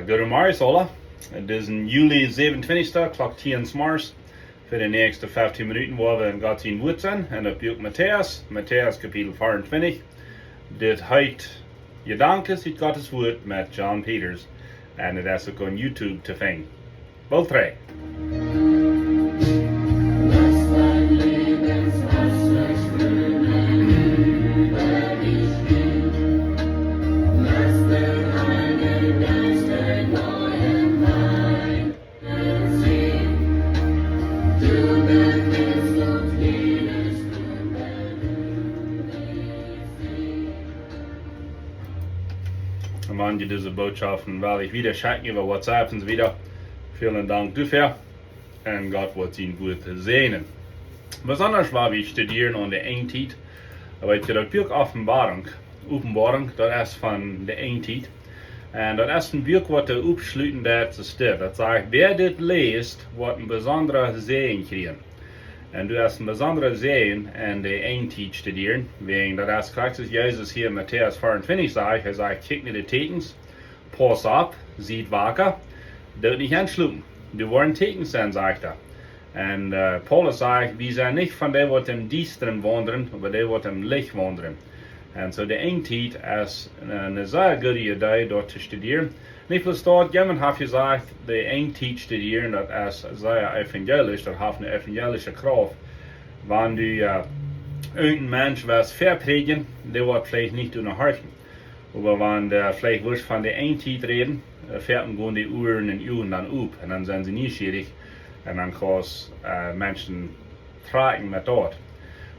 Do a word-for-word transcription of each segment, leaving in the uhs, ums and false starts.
Goodemorjes aula. Et es Juli säwenuntwintichsten, Klock tieen zemorjes. Fa de näakjste feftieen Minuten woa wie en Gott sien Wuat sennen. En daut Buak Matäus, Matäus Kapitel veeruntwintich. Dit heet Jedanken ut Gottes Wuat met John Peters. En et es uk opp YouTube to finjen. Boolt trigj. Wan jie dise Bootschoften wellen wieda schekjen äwa WhatsApp un soo wieda, välen Dank doafäa. En Gott woat sien Wuat säajnen. Besondasch wan wie studieren aun de Enjtiet. Weet jie, daut Buak Openboarunk, Openboarunk, daut es von de Enjtiet. En daut es een Buak waut de Oppschlutunk daut es dit. Daut sajcht, wäa dit läst, woat een besondra Säajen kjrieen. En du hast een besondra Säajen en de Enjtiet studieren. Wäajen daut es krakjt soo aus Jesus hia en Matäus veeruntwintich sajcht, hee sajcht, kjikj no de Tieekjens, pauss opp, siet waka, doot nich enschlopen. Doa woaren Tieekjens sennen, sajcht hee. En, äh, Paulus sajcht, wie sent nich von dee waut em Diestren waundren, oba dee waut em Licht waundren. En soo de Enjtiet es eene, eene sea goode Idee doa to studieren. Nich bloos daut, jemaunt haft jesajcht, de Enjtiet studieren, daut es sea evangelisch, daut haft eene evangelische Krauft. Wan du, äh, irjent een Mensch wurscht veprädjen, dee woat veleicht nich doano horchen. Oba wan du veleicht wurscht von de Enjtiet räden, äh, fäaten gonen de Uaren un Uagen dan op. En dan sent see nieschierich. En dan kaust, äh, Menschen trakjen met daut.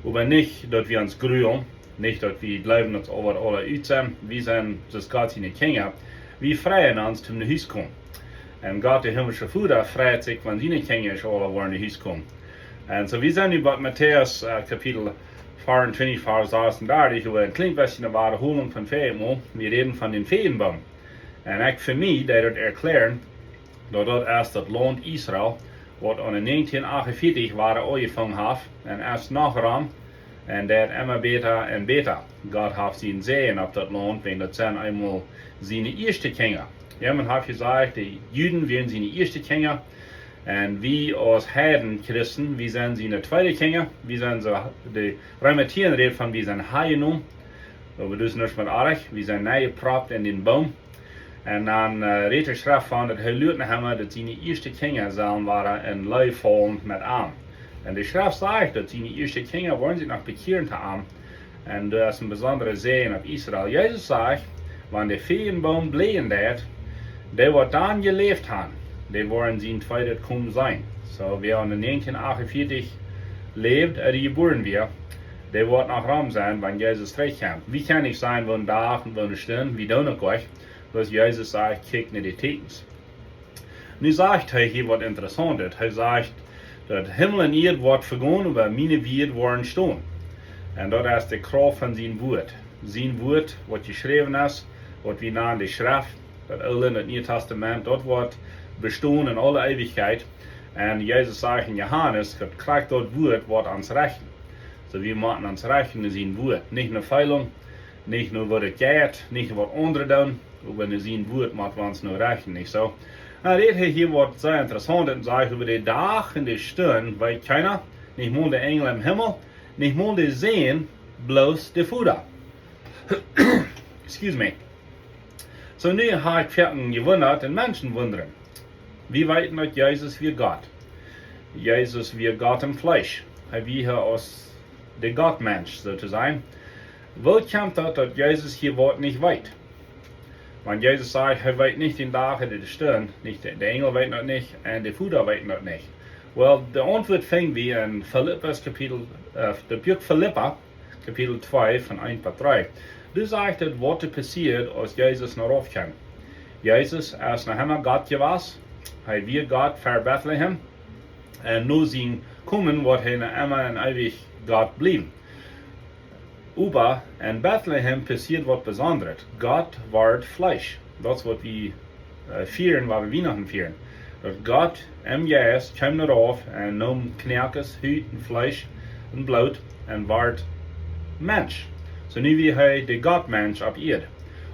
Oba nich daut wie ons grulen, nich daut wie jleewen daut aula, aula ut sent. Wie sent soo aus Gott siene Kjinja. Wie freien ons toom no Hus komen. En Gott, de himmlische Voda, freit sikj, wan siene Kjinja aula woaren no Hus komen. En soo, wie sent nu bie Matäus, äh, Kapitel veeruntwintich, Varsch sasuntachentich, wua een kjlien bät eene Wadaholunk von väajet Mol. Wie räden von dän Fiejenboom. En ekj fa mie deed daut erkjläaren, daut daut es daut Launt Israel, waut aun de näajentieen achtundvieetich wada aunjefongen haft, en es noch rom, en daut emma bäta en bäta. Gott haft sienen Säajen opp daut Launt, wäajen daut sent eemol siene ieeschte Kjinja. Jemaunt haft jesajcht, de Juden wieren siene ieeschte Kjinja, en wie aus Heiden Christen, wie sent siene tweede Kjinja, wie sent soo, de Reema tieen rät von, wie sent aunjenomen, oba daut es nuscht met oajch, wie sent nenjeproppt en dän Boom. En dan, äh, rät de Schreft von, daut hee luat noch emma, daut siene ieeschte Kjinja sellen wada en Leew faulen met am. En de Schreft sajcht, daut siene ieeschte Kjinja woaren sikj noch bekjieren to am. En daut es een besondra Säajen opp Israel. Jesus sajcht, wan de Fiejenboom bläajen deit, dee waut dan jeläft han, dee woaren sien tweedet Komen seenen. Soo, wäa aun de näajentieen achtundvieetich läwd, äh, dee jebuaren wia, dee woat noch rom sennen, wan Jesus trigjkjemt. Wie kjennen nich sajen, woon Dach un woone Stund, wie doonen uk nich. Bloos Jesus sajcht, kjikj no de Tieekjens. Nu sajcht hee hia waut Interessauntet. Hee sajcht, daut Himmel un Ieed woat vegonen, oba miene Wieed woaren stonen. En daut es de Krauft von sien Wuat. Sien Wuat, waut jeschräwen es, waut wie nanen de Schreft, daut Oole un daut Niee Tastament, daut woat bestonen en aule Eewichkjeit. En Jesus sajcht en Johanes, daut krakjt daut Wuat woat ons rechten. Soo, wie motten ons rechten no sien Wuat. Nich no Feelunk, nich no waut et jeit, nich no waut aundre doonen, oba no sien Wuat mott wie ons no rechten, nich soo? Dan rät hee hia waut sea Interessauntet un sajcht, äwa de Dach un de Stund weet kjeena, nich mol de Enjel em Himmel, nich mol de Sän, bloos de Voda. Excuse me. Soo, nu hab ekj foaken jewundat un Menschen wundren. Wie weeten, daut Jesus wia Gott. Jesus wia Gott em Fleesch. Hee wia hia aus de Gottmensch, soo to sajen. Woo kjemt daut, daut Jesus hia waut nich weet? Wan Jesus sajcht, hee weet nich dän Dach un de Stund, nich de, de Enjel weeten daut nich un de Voda weeten daut nich. Well, de Auntwuat finj wie en Filippus Kapitel, äh, daut Buak Filippa, Kapitel twee von eent bat dree. Doa sajcht et, waut doa passieed, aus Jesus no rauf kjeem. Jesus es noch emma Gott jewast. Hee wia Gott ver Betlehem. En no sien Komen woat hee noch emma en eewich Gott bliewen. Oba en Betlehem passieed waut Besondret. Gott wort Fleesch. Daut es waut wie, äh, fieren, wan wie Wienachten fieren. Daut Gott em Jeist kjeem no rauf en neem Knoakes, Hut un Fleesch un Bloot en wort Mensch. Soo nu wia hee de Gottmensch opp Ieed.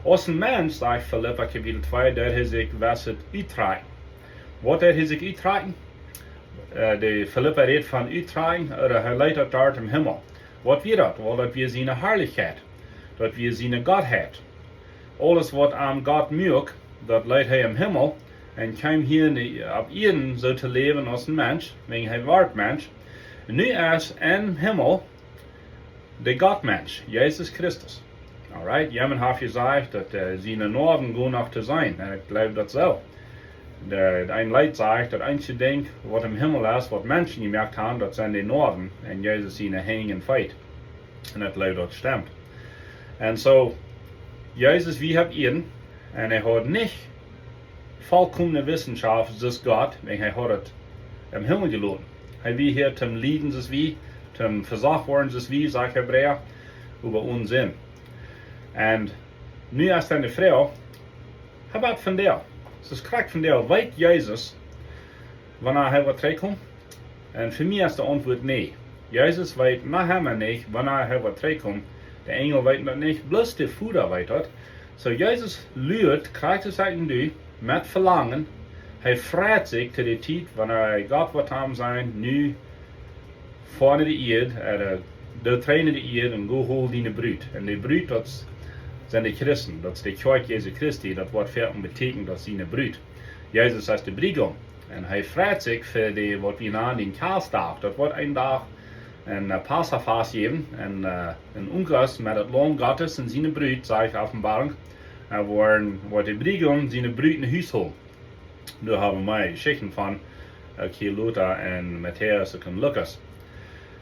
Aus een Mensch, sajcht Filippa Kapitel twee, deed hee sikj wesset uttrakjen. Waut deed hee sikj uttrakjen? Äh, de Filippa rät von uttrakjen, ooda hee leet daut doa em Himmel. Waut wia daut? Well, daut wia siene Harlichkjeit. Daut wia siene Gottheit. Aules waut am Gott muak, daut leet hee em Himmel un kjeem hia en de, opp Ieed soo to läwen aus een Mensch, wäajen hee wort Mensch. Nu es em Himmel de Gottmensch, Jesus Christus. Alright, jemaunt haft jesajcht daut, äh, siene Noawen goot noch to seenen. Un ekj jleew daut soo. De, een Leet sajcht daut eensje Dinkj waut em Himmel es, waut Menschen jemoakt haben, daut sent de Noawen. Un Jesus siene Henj un Feet. Un ekj jleew daut stemt. Un soo, Jesus, wie haben am, un hee haud nich volkomne Wissenschaft, soo aus Gott, wäajen hee haud et em Himmel jeloten. Hee wia hia toom lieden, soo aus wie, toom vesocht woaren, soo aus wie, sajcht Hebräa, oba onen Sind. Un nu es dan de Froag, hee wort von dee. Daut es krakjt von dee, weet Jesus, wanea hee woat trigjkomen? Un fa mie es de Auntwuat nä. Jesus weet noch emma nich, wanea hee woat trigjkomen. De Enjel weeten daut nich, bloos de Voda weet daut. Soo, Jesus luat, krakjt soo aus du, met Velangen. Hee freit sikj to de Tiet, wanea Gott woat am sajen, nu foa no de Ieed, äh, de, doo trigj no de Ieed un go hol diene Brut. Un de Brut, daut sent de Christen, daut es de Kjoakj Jesu Christi, daut woat fa am betekjent, daut es siene Brut. Jesus es de Briegaum. Un hee freit sikj fa de, waut wie nanen dän Kjastdach. Daut woat een Dach, een, äh, Passafast jäwen, un, äh, een Unkost met daut Laum Gottes un siene Brut, sajcht Openboarunk. Un woaren, woat de Briegaum siene Brut no Hus holen. Doa hab wie mea Jeschichten von, äh, uk hia lota en Matäus uk en Lukas.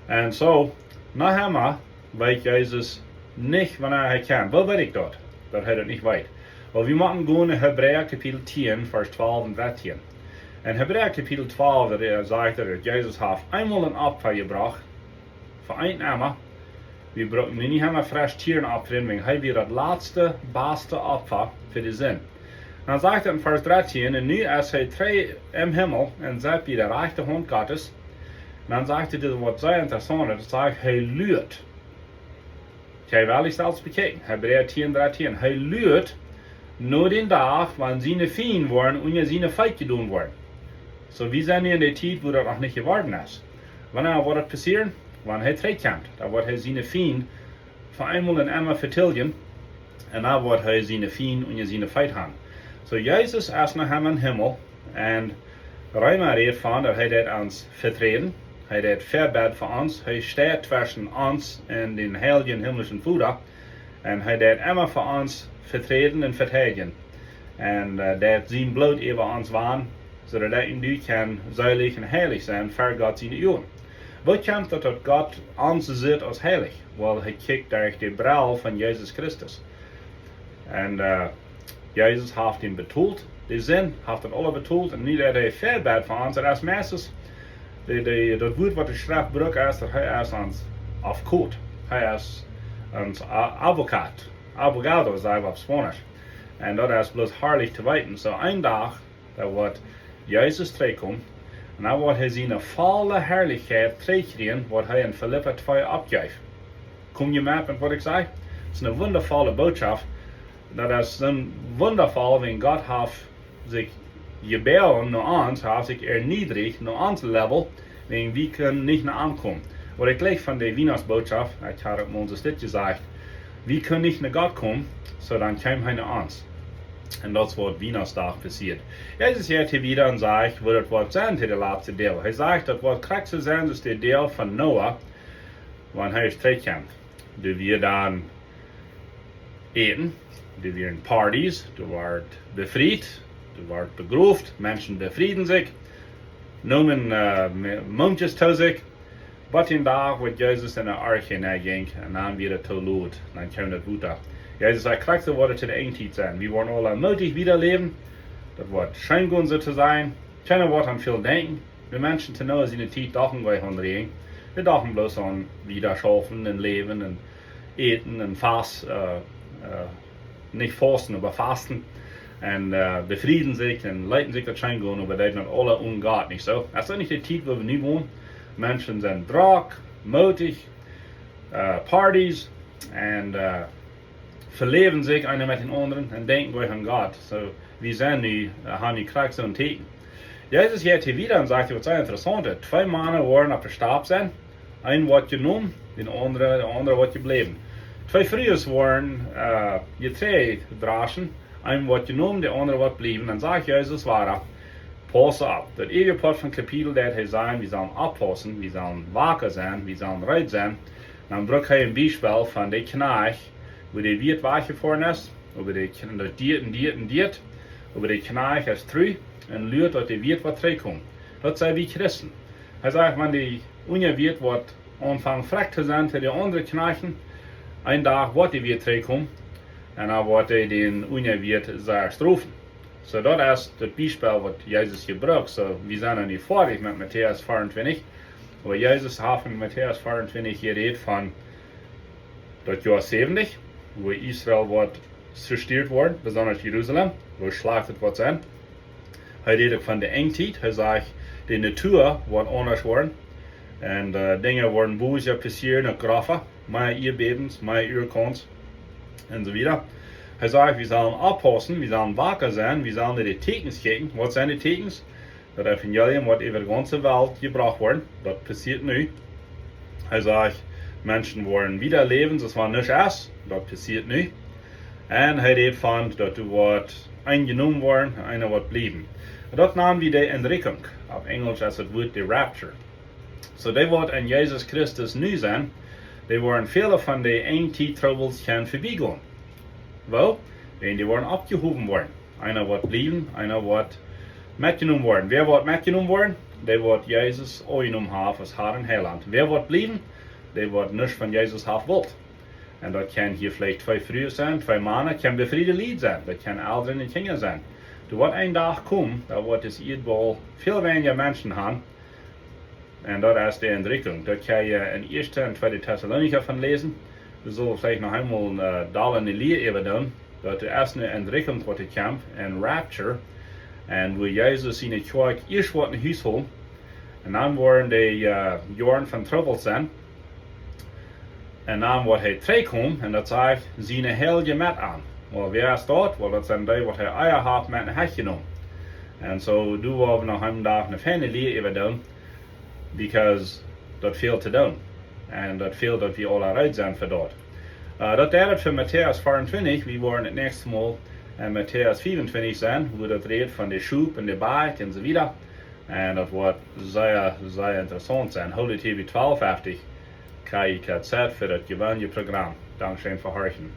Un soo, noch emma weet Jesus nich, wanea hee kjemt. Woo weet ekj daut? Daut hee daut nich weet. Well, wie motten gonen no Hebräa Kapitel tieen, Varsch twalf un dartieen. En Hebräa Kapitel twalf, doa sajcht et, daut Jesus haft eemol een Opfa jebrocht fa een emma. Wie brucken nu nich emma fresch Tieren opfren, wäajen hee wia daut latste, baste Opfa fa de Sind. Dan sajcht et en Varsch dartieen, un nu es hee trigj em Himmel un sett bie de rajchte Haunt Gottes. Un dan sajcht et, dit woat sea interessaunt, daut sajcht, hee luat. Kjenn wie selfst bekjikjen, Hebräa tieen dartieen. Hee luat no dän Dach, wan siene Fiend woaren unja siene Feet jedonen woaren. Soo, wie sent nu en de Tiet, wua daut noch nich jeworden es. Wanea woat daut passieren? Wan hee trigjkjemt, dan woat hee siene Fiend fa eemol un emma vetiljen. Un dan woat hee siene Fiend unja siene Feet haben. Soo, Jesus es noch emma em Himmel. Un Reema rät von, daut hee deit ons veträden. Hee deit Väabäd fa ons. Hee steit tweschen ons un dän heiljen himlischen Voda. Un hee deit emma fa ons veträden un veteidjen. Un, äh, deit sien Bloot äwa ons wannen, soo daut ekj un du kjennen seelich un heilich sennen ver Gott siene Uagen. Woo kjemt daut, daut Gott ons sitt aus heilich? Well, hee kjikjt derch de Brell von Jesus Christus. Un, äh, Jesus haft am betolt, de Sind, haft daut aula betolt. Un nu deit hee Väabäd fa ons. Un aus meistens, de, de, daut Wuat, waut de Schreft brukt, es, daut hee es ons Afkot. Hee es ons A-, Advokat. Abogado, saj wie opp Spaunisch. Un daut es bloos harlich to weeten. Soo, een Dach, dan woat Jesus trigjkomen. Un dan woat hee siene volle Harlichkjeit trigjkjrieen, waut hee en Filippa twee oppjeef. Kom jie met, met waut ekj saj? Daut es eene wundavolle Bootschoft. Daut es soo wundavoll, wan Gott haft sikj jebäajen no ons, haft sikj erniedricht no ons Level, wäajen wie kjennen nich no am komen. Waut ekj jleich von de Wienachtsbootschoft, ekj haud uk mol soo dit jesajcht, wie kjennen nich no Gott komen, soo dan kjeem hee no ons. Un daut es waut Wienachtsdach passieet. Jesus jeit hia wieda un sajcht, woo daut woat sennen to de latste Doag. Hee sajcht, daut woat krakjt soo sennen aus de Doag von Noah, wan hee es trigjkjemt. Doa wia dan Äten, doa wieren Partys, doa wort befriet, doa wort begroft, Menschen befrieden sikj, neemen, äh, Me-, Moontjes to sikj, bat dän Dach, waut Jesus en de Arche nenjinkj, un dan wia et too lot, dan kjeem daut Wota. Jesus säd, krakjt soo woat et to de Enjtiet sennen. Wie woaren aula mootich wieda läwen, daut woat scheen gonen, soo to sajen. Kjeena woat aun väl denkjen. De Menschen to Noah siene Tiet dochten nich aun Räajen. Dee dochten bloos aun wieda schaufen un läwen un äten un fast, äh, äh, nich fausten, oba fasten. Un, äh, befrieden sikj un leeten sikj daut scheen gonen, oba deeden daut aula onen Gott, nich soo? Daut es nich de Tiet, wua wie nu wonen. Menschen sent drock, mootich, äh, Partys un, äh, veläwen sikj eena met dän aundren un denkjen goanich aun Gott. Soo, wie sent nu, äh, haben nu krakjt soon Tieekjen. Jesus jeit hia wieda un sajcht waut sea Interessauntet. Twee Mana woaren opp de Stap sennen. Een woat jenomen, de aundre, de aundre woat jebläwen. Twee Frues woaren, äh, Jeträajd dreschen. Een woat jenomen, de aundre woat bliewen. Dan sajcht Jesus wada: Pauss opp. Daut ieeschte Poat von Kapitel, daut hee säd, wie sellen oppaussen, wie sellen waka sennen, wie sellen reed sennen. Dan brukt hee een Biespel von dän Kjnajcht, wua de Wieet wajchjefoaren es, oba de Kj-, daut diet un diet un diet, oba de Kjnajcht es tru un luat, daut de Wieet woat trigjkomen. Daut sent wie Christen. Hee sajcht, wan de unja Wieet woat aunfangen frakj to sennen to de aundre Kjnajchten, een Dach woat de Wieet trigjkomen un dan woat hee dän unja Wieet sea strofen. Soo, daut es daut Biespel waut Jesus jebrukt. Soo, wie sent nu nich foadich met Matäus vea un twintich, oba Jesus haft en Matäus vea un twintich jerät von daut Joa säwentich, wua Israel woat vestieet woaren, besonda Jerusalem, woo schlajcht et woat sennen. Hee rät uk von de Enjtiet, hee sajcht, de Natua woat aundasch woaren. Un, äh, Dinja woaren boosa passieren, uk grofa, mea Ieedbäwens, mea Orkauns un soo wieda. Hee sajcht, wie sellen oppaussen, wie sellen waka sennen, wie sellen no de Tieekjens kjikjen. Waut sent de Tieekjens? Daut Evangelium woat äwa de gaunze Welt jebrocht woaren. Daut passieet nu. Hee sajcht, Menschen woaren wieda läwen, soo aus wan nuscht es. Daut passieet nu. Un hee rät von daut doa woat eena jenomen woaren, eena woat bliewen. Daut nanen wie de Entrückung. Opp Enjlisch es daut Wuat de Rapture. Soo, dee waut en Jesus Christus nu sent, dee woaren väle von de Enjtiet Trubbels kjennen vebiegonen. Woo? Wiels dee woaren oppjehowen woaren. Eena woat bliewen, eena woat metjenomen woaren. Wäa woat metjenomen woaren? Dee waut Jesus aunjenomen haft aus Har un Heilaunt. Wäa woat bliewen? Dee waut nuscht von Jesus haft wullt. Un daut kjennen hia veleicht twee Frues sennen, twee Mana, kjennen befriede Lied sennen. Daut kjennen Elren un Kjinja sennen. Doa woat een Dach komen, doa woat dis Ieedbaul väl weinja Menschen haben. Un daut es de Entrückung. Daut kaun jie en ieeschte un tweede Tessalonicha von läsen. Wie sellen veleicht noch eemol, äh, doa ne Lia äwa doonen. Daut es ne Entrückung waut doa kjemt, een Rapture. Un wua Jesus siene Kjoakj ieescht woat no Hus holen. Un dan woaren de, äh, Joaren von Trubbels sennen. Un dan woat hee trigjkomen, un daut sajcht, siene Heilje met am. Well, wäa es daut? Well, daut sent dee waut hee ea haft met no Hus jenomen. Un soo doo wie noch een Dach ne feine Lia äwa doonen, because daut väl to doonen. Un daut väl daut wie aula reed sent fa daut. Äh, daut deit et fa Matäus vea un twintich. Wie woaren daut näakjste Mol en Matäus fiew un twintich seenen, wua daut rät von de Schop un de Bak un soo wieda. Un daut woat sea, sea interessaunt sennen. Hoolt junt hia bie twalf feftich K I K Z fa daut jeweenelje Program. Dankscheen fa horchen.